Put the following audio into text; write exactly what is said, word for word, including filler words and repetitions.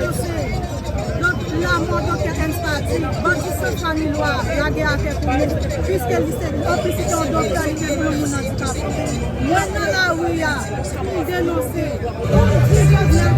Donk, lanmò Doktè Kenns Pati, bandi Sent Fanmi Lwa lage atè pou nou, piske li se, anplis li se yon doktè, li te pou yon moun andikape. Mwen nan lari a pou m denonse, pou m di Jovenel